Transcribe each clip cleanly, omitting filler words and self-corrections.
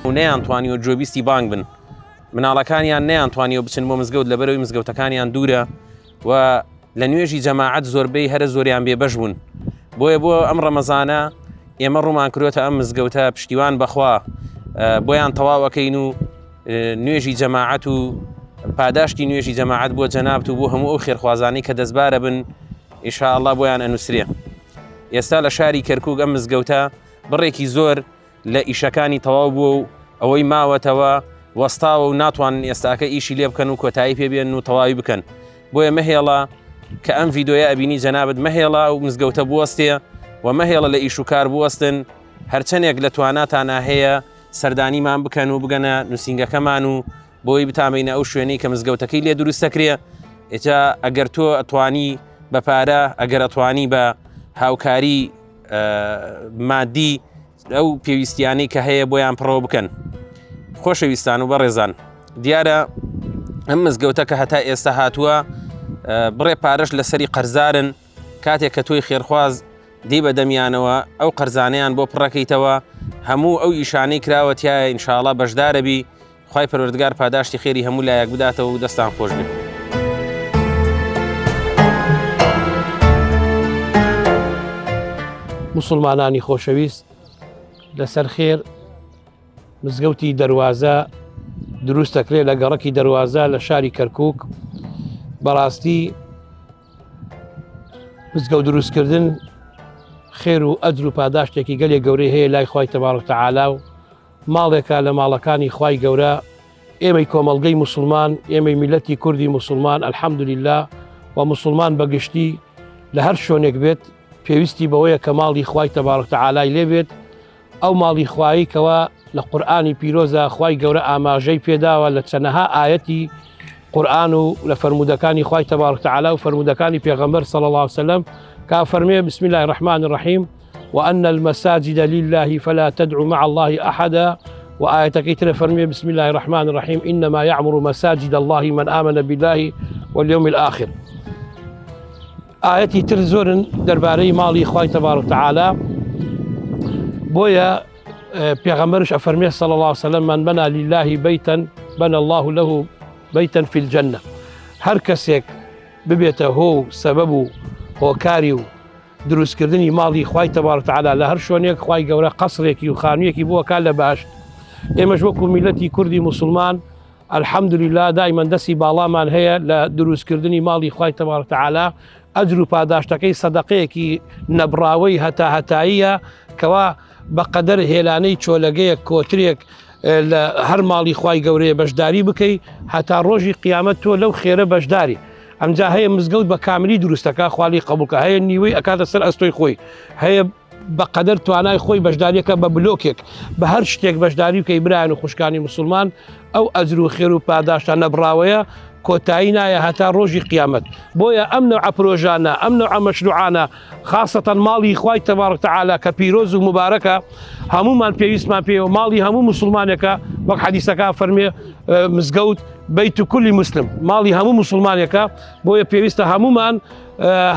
و نەیانتوانیوە گوێبیستی بانگ بن، مناڵەکانیان نەیانتوانیوە بچن بۆ مزگەوت لەبەرئەوەی مزگەوتەکانیان دوورە و لە نوێژی جەماعەت زۆربەی هەرە زۆریان بێبەش بوون. بۆیە بۆ ئەم ڕەمەزانە ئێمە ڕوومان کرۆتە ئەم مزگەوتە پشتیوان بەخوا بۆیان تەواو ئەکەین و نوێژی جەماعەت و پاداشتی نوێژی جەماعەت بۆ جەنابت و بۆ هەموو ئەو خێرخوازانەی کە دەستبارە بن ئیشاءاللە بۆیان ئەنووسرێ. ئێستا لە شاری کەرکوک ئەم مزگەوتە بڕێکی زۆر لە ئیشەکانی تەواو بووە و ئەوەی ماوەتەوە وەستاوە و ناتوانن ئێستاکە ئیشی لێ بکەن و کۆتایی پێ بێنن و تەواوی بکەن بۆیە مەهێڵە کە ئەم ڤیدۆیە ئەبینی جەنابت مەهێڵە ئەو مزگەوتە بوەستێ و مەهێڵە لە ئیش و کار بوەستن هەرچەندێک لە تواناتانا هەیە سەردانیمان بکەن و بگەنە نووسینگەکەمان و بۆی بتامینە ئەو شوێنەی کە مزگەوتەکەی لێ دروست دەکرێ ئێجا ئەگەر تۆ ئەتوانی بە پارە ئەگەر ئەتوانی بە هاوکاری مادی ئەو پێویستیانەی کە هەیە بۆیان پڕەوە بکەن خۆشەویستان و بەڕێزان دیارە ئەم مزگەوتە کە هەتا ئێستا هاتووە بڕێ پارەش لەسەری قەرزارن کاتێک کە تۆی خێرخواز دی بە دەمیانەوە ئەو قەرزانەیان بۆ پڕەکەیتەوە هەموو ئەو ئیشانەی کراوە تایە ئینشاڵا بەشدارەبی خوای پەروەردگار پاداشتی خێری هەموو لایەک بداتەوە و دەستان خۆش بێت. موسڵمانانی خۆشەویست لەسەر خێر مزگەوتی دەروازە دروست دەکرێت لە گەڕەکی دەروازە لە شاری کەرکک بەڕاستی مزگەوت دروستکردن خێر و ئەجر و پاداشتێکی گەلێک گەورەی هەیە لای خوای تەبارک تەعالا و ماڵێکە لە ماڵەکانی خوای گەورە ئێمەی کۆمەڵگەی موسڵمان ئێمەی میلەتی کوردی موسڵمان الحمدللە و موسڵمان بەگشتی لە هەر شوێنێک بێت پێویستی بەوەیە کە ماڵی خوای تەبارک تەعالای لێ بێت ئەو ماڵی خوایی کەوا لە قورئانی پیرۆزا خوای گەورە ئاماژەی پێداوە لە چەنەها ئایەتی قورئان و لە فەرموودەکانی خوای تبارک تعالی و فەرموودەکانی پێغەمبەر صلی الله علیه وسلم کا فەرمێ بسم الله الرحمن الرحیم وأن المساجد لله فلا تدعوا مع الله أحدا وآية تر فرمي بسم الله الرحمن الرحيم إنما يعمر مساجد الله من آمن بالله واليوم الآخر ئایەتی تر زۆرن دەربارەی ماڵی خوای تەبارک تەعالا بۆیە پێغەمبەرش ئەفەرمێ صلی الله علیه وسلم من بنى لله بيتا بنى الله له بيتا في الجنة هەر کەسێک ببێتە هۆ و سەبەب و هۆکاری و دروستکردنی ماڵی خوای تەبارک تەعالا لە هەر شوێنێک خوای گەورە قەسرێکی و خانوویەکی بۆ کا لە بەهەشت ئێمەش وەکو میلەتی کوردی موسڵمان الحمدللە دایمەن دەستی باڵامان هەیە لە دروستکردنی ماڵی خوای تبارک تعالی ئەجر و پاداشتەکەی سەدەقەیەکی نەبڕاوەی هەتا هەتاییە کەوا بەقەدەر هێلانەی چۆلەگەیەک کۆترێک لە هەر ماڵی خوای گەورەیە بەشداری بکەی هەتا ڕۆژی قیامەت تۆ لەو خێرە بەشداری ئەمجا هەیە مزگەوت بە کاملی دروستەکە خوالی قبولکە هەیە نیوەی ئەکاتە سەر ئەستۆی خۆی هەیە بەقەدەر توانای خۆی بەشداریەکە بە بلۆکێک بە هەر شتێک بەشداری بکەی برایان و خوشکانی مسلمان ئەو ئەجر و خێر و پاداشتە نەبڕاوەیە کۆتایی نایە هەتا ڕۆژی قیامەت بۆیە ئەم نەوعە پرۆژانە ئەم نەوعە مەشروعانە خاصەتەن ماڵی خوای تەبارک تەعالا کە پیرۆز و مبارەکە هەمومان پێویستمان پێوە ماڵی هەموو مسلمانێکە وەک حەدیسەکە فەرمێ مزگەوت بەیت کولی مسلم ماڵی هەموو مسلمانێکە بۆیە پێویستە هەمومان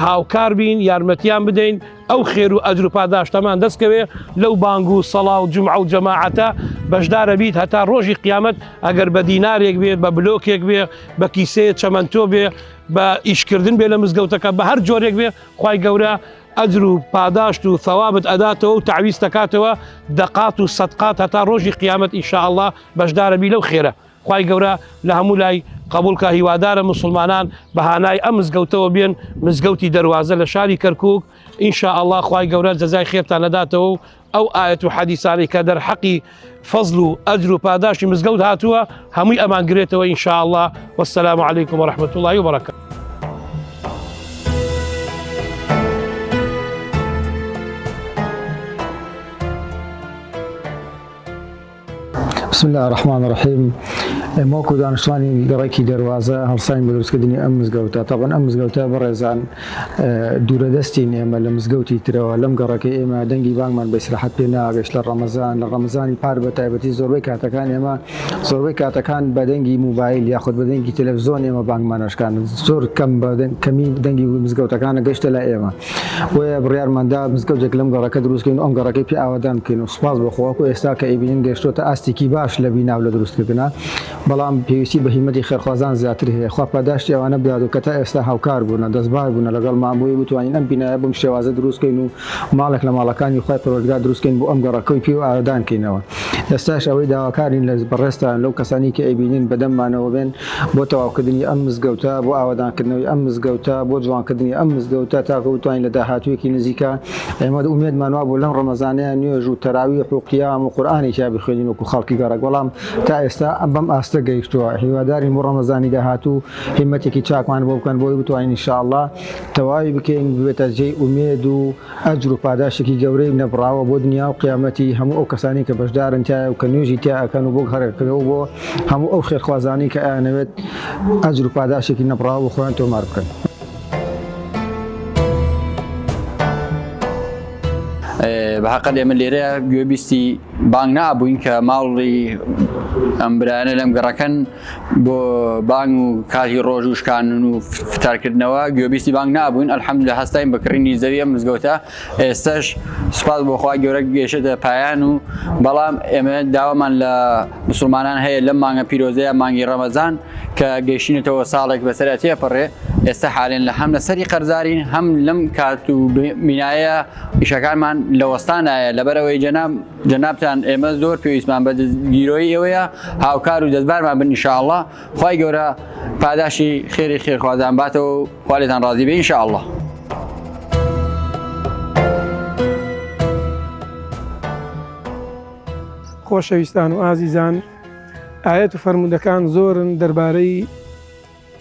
هاوکار بین یارمەتیان بدەین ئەو خێر و ئەجر و پاداشتەمان دەست کەوێ لەو بانگ و سەڵا و جومعە و جەماعەتە بەشدارە بیت هەتا ڕۆژی قیامەت ئەگەر بە دینارێک بێ بە بلۆکێک بێ بە کیسەیە چەمەنتۆ بێ بە ئیشکردن بێ لە مزگەوتەکە بە هەر جۆرێک بێ خوای گەورە ئەجر و پاداشت و ثەوابت ئەداتەوە و تەعویز دەکاتەوە دەقات و سەدقات هەتا ڕۆژی قیامەت ان شاء اللە بەشدارە بی لەو خێرە. خوای گەورە لە هەموو لای قبوڵ کا هیوادارم موسڵمانان بە هانای ئەم مزگەوتەوە بێن مزگەوتی دەروازە لە شاری کەرکوک ان شاء اللە خوای گەورە جەزای خێرتان ئەداتەوە و ئەو ئایەت و حەدیسانەی کە دەرحەقی فەزل و ئەجر و پاداشتی مزگەوت هاتووە هەمووی ئەمان گرێتەوە ان شاء اللە والسلام علیکم ورحمة اللە وبرکاته. بسم الله الرحمن الرحیم. ئێمە وەکو دانیشتوانی گەڕەکی دەروازە هەڵساین بە دروستکردنی ئەم مزگەوتە، تەبعەن ئەم مزگەوتە بەڕێزان دوورە دەستین ئێمە لە مزگەوتی ترەوە لەم گەڕەکەی ئێمە دەنگی بانگمان بە ئیسراحەت پێ ناگەشت لە ڕەمەزان لە ڕەمەزانی پار بە تایبەتی زۆربەی کاتەکان ئێمە زۆربەی کاتەکان بە دەنگی موبایل یاخود بە دەنگی تەلەفزیۆن ئێمە بانگمان ئەشکان زۆر کەم بە کەمی دەنگی مزگەوتەکانە گەشتە لای ئێمە بۆیە بڕیارماندا مزگەوتێک لەم گەڕەکە دروستکەین و ئەم گەڕەکەی پێ ئاوەدان بکەین و سوپاس بۆ خوا وەکو ئێستا کە ئەیبینین گەشتۆتە ئاستێکی باش لە بینا و لە دروستکردنا بەڵام پێویستی بە هیمەتی خێرخوازان زیاتر هەیە خوا پاداشتی ئەوانە بدات و کە تا ئێستا هاوکار بوونە دەستبار بوونە لەگەڵمان بۆی بتوانین ئەم بینایە بەم شێوازە دروستکەین و ماڵێک لە ماڵەکانی خوای پەروەردگار دروستکەین بۆ ئەم گەڕەکەی پێ ئاوەدان کەینەوە ئێستاش ئەوەی داواکارین لە بەڕێزتان لەو کەسانی کە ئەیبینین بەدەممانەوە بێن بۆ تەواوکردنی ئەم مزگەوتە، بۆ ئاوەدانکردنەوەی ئەم مزگەوتە، بۆ جوانکردنی ئەم مزگەوتە تاکو بتوانین لە داهاتوویەکی نزیکا ئێمە ئومێدمان وابوو لەم ڕەمەزانەیە نوێژ و تەراویح و قیام و قورئانی تیا بخوێنین وەکو خەڵکی گەڕەک بەڵام تا ئێستا بەم ئاستە گەیشتووە هیوادارین بۆ ڕەمەزانی داهاتوو هیمەتێکی چاکمان بۆ بکەن بۆی بتوانین ان شاء اللە تەواوی بکەین ببێتە جێی ئومێد و ئەجر و پاداشتێکی گەورەی نەبڕاوە بۆ دنیا و قیامەتی هەموو ئەو کەسانەی کە بەشدارن تیایا و کە نوێژی تیا ئەکەن و بۆ گەڕەکەکە و بۆ هەموو ئەو خێرخوازانەی کە ئەیانەوێت ئەجر و پاداشتێکی نەبڕاوە بۆ خۆیان تۆمار بکەن. بە هەقەت ئێمە لێرە گوێبیستی بانگ نابووین کە ماڵی ئەم برایانە لەم گەڕەکەن بۆ بانگ و کاتی ڕۆژ و شکانن و فتارکردنەوە گوێبیستی بانگ نابووین الحمدلله هەستاین بە کڕینی زەوی ئەم مزگەوتە ئێستاش سوپاس بۆ خوا گەورە گەیشتە پایان و بەڵام ئێمە داوامان لە مسلمانان هەیە لەم مانگە پیرۆزەیە مانگی ڕەمەزان کە گەیشتینەتەوە ساڵێک بەسەر تێپەڕێ ئێستا حالێن لە هەم لەسەری قەرزارین هەم لەم کات و بینایە ئیشەکانمان لە وەستانایە لەبەرەوەی جەناب جەنابتان ئێمە زۆر پێویستمان بە دەستگیرۆی ئێوەیە هاوکار و دەستبارمان بن ئینشاءاللە خوای گەورە پاداشی خێری خێرخوازان باتەوە و خوا لێتان ڕازی بێ ئینشاءاللە. خۆشەویستان و ئازیزان ئایەت و فەرموودەکان زۆرن دەربارەی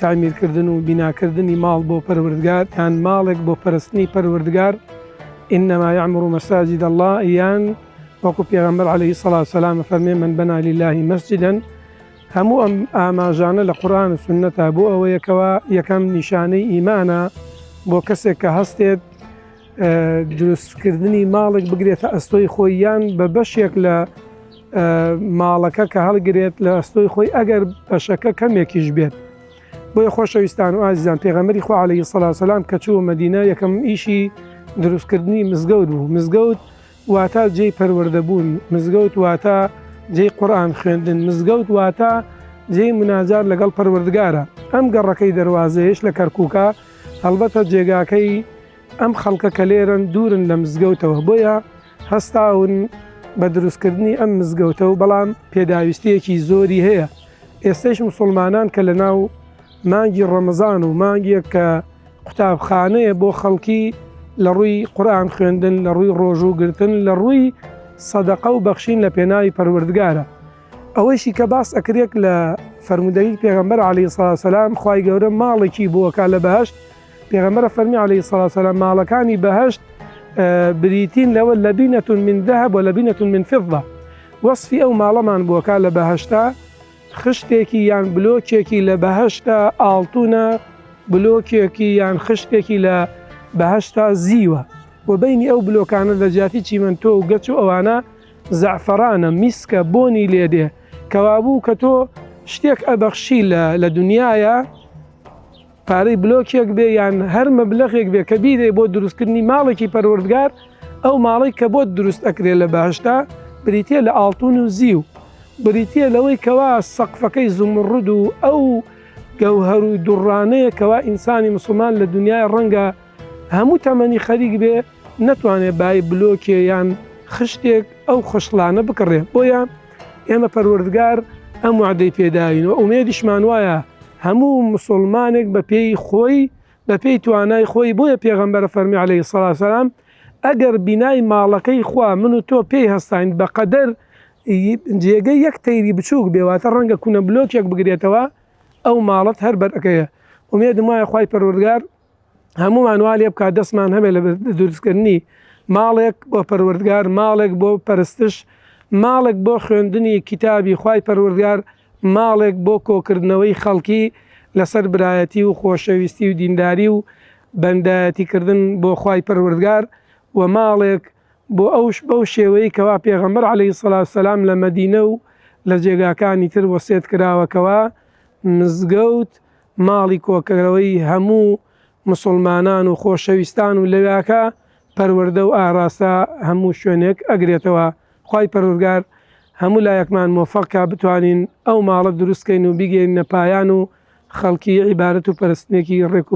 تەعمیرکردن و بیناکردنی ماڵ بۆ پەروەردگار یان ماڵێک بۆ پەرستنی پەروەردگار انما یعمر مساجد اللە یان وەکو پێغەمبەر علیه الصلاة والسلام فەرمێ من بنا لله مسجدا هەموو ئەم ئاماژانە لە قورئان و سوننەتا بۆ ئەوەیە کەوا یەکەم نیشانەی ئیمانە بۆ کەسێک کە هەستێت دروستکردنی ماڵێک بگرێتە ئەستۆی خۆی یان بە بەشێک لە ماڵەکە کە هەڵگرێت لە ئەستۆی خۆی ئەگەر بەشەکە کەمێکیش بێت بۆیە خۆشەویستان و ئازیزان پێغەمبەری خوا عەلەیهی سەڵات سەلام کە چووە مەدینە یەکەم ئیشی دروستکردنی مزگەوت بوو مزگەوت واتە جێی پەروەردەبوون مزگەوت واتە جێی قورئان خوێندن مزگەوت واتە جێی مناجات لەگەڵ پەروەردگارە ئەم گەڕەکەی دەروازەیەش لە کەرکووکە هەڵبەتە جێگاکەی ئەم خەڵکە کە لێرەن دوورن لە مزگەوتەوە بۆیە هەستاون بە دروستکردنی ئەم مزگەوتە و بەڵام پێداویستیەکی زۆری هەیە ئێستەیش مسوڵمانان کە لە ناو مانگی ڕەمەزان و مانگێک کە قوتابخانەیە بۆ خەڵکی لە ڕووی قورئان خوێندن لە ڕووی ڕۆژوو گرتن لە ڕووی سەدەقە و بەخشین لە پێناوی پەروەردگارە ئەوەیشی کە باس ئەکرێت لە فەرموودەی پێغەمبەر عەلەیهی سڵاو سەلام خوای گەورە ماڵێکی بۆ ئەکا لە بەهەشت پێغەمبەر فەرمی عەلەیهی سڵاو سەلام ماڵەکانی بەهەشت بریتین لەوە لەبینەتون من ذهب و لەبینەتون من فضە وەصفی ئەو ماڵەمان بۆ ئەکا لە بەهەشتا خشتێکی یان بلۆکێکی لە بەهەشتا ئاڵتونە بلۆکێکی یان خشتێکی لە بەهەشتا زیوە و بینی ئەو بلۆکانە لە جیاتی چیمەنتۆ و گەچ و ئەوانە زەعفەرانە، میسکە، بۆنی لێ دێ. کەوابوو کە تۆ شتێک ئەبەخشی لە لە دونیایا پارەی بلۆکێک بێ یان هەر مەبلەغێک بێ کە بیدەی بۆ دروستکردنی ماڵێکی پەروەردگار ئەو ماڵەی کە بۆت دروست ئەکرێ لە بەهەشتا بریتیە لە ئاڵتون و زیو بریتیە لەوەی کەوا سەقفەکەی زومڕود و ئەو گەوهەر و دوڕانەیە کەوا ئینسانی مسوڵمان لە دونیای ڕەنگە هەموو تەمەنی خەریک بێ نەتوانێ بای بلۆکێ یان خشتێک ئەو خشڵانە بکڕێ بۆیە ئێمە پەروەردگار ئەم وعدەی پێداوین و ئومێدیشمان وایە هەموو مسلمانێک بە پێی خۆی بە پێی توانای خۆی بۆیە پێغەمبەر فەرمی عەلەیهی سڵاو سەلام ئەگەر بینای ماڵەکەی خوا من و تۆ پێی هەستاین بەقەدەر جێگەی یەک تەیری بچووک بێ واتە ڕەنگە کونە بلۆکێک بگرێتەوە ئەو ماڵەت هەر بەرەکەیە ئومێدم وایە خوای پەروەردگار هەموومان وا لێ بکات دەستمان هەبێت لە دروستکردنی ماڵێک بۆ پەروەردگار ماڵێک بۆ پەرستش ماڵێک بۆ خوێندنی کتابی خوای پەروەردگار ماڵێک بۆ کۆکردنەوەی خەڵکی لەسەر برایەتی و خۆشەویستی و دینداری و بەندایەتی کردن بۆ خوای پەروەردگار و ماڵێک بۆ ئەوش بەو شێوەی کەوا پێغەمبەر علیە الصلوە والسلام لە مەدینە و لە جێگاکانی تر وەسێت کراوە کەوا مزگەوت ماڵی کۆکەرەوەی هەموو مسوڵمانان و خۆشەویستان و لەویاکە پەروەردە و ئاراستە هەموو شوێنێک ئەگرێتەوە خوای پەروەردگار هەموو لایەکمان مۆفەق کا بتوانین ئەو ماڵە دروست کەین و بیگەینە پایان و خەڵکی عیبارەت و پەرستنێکی ڕێک و.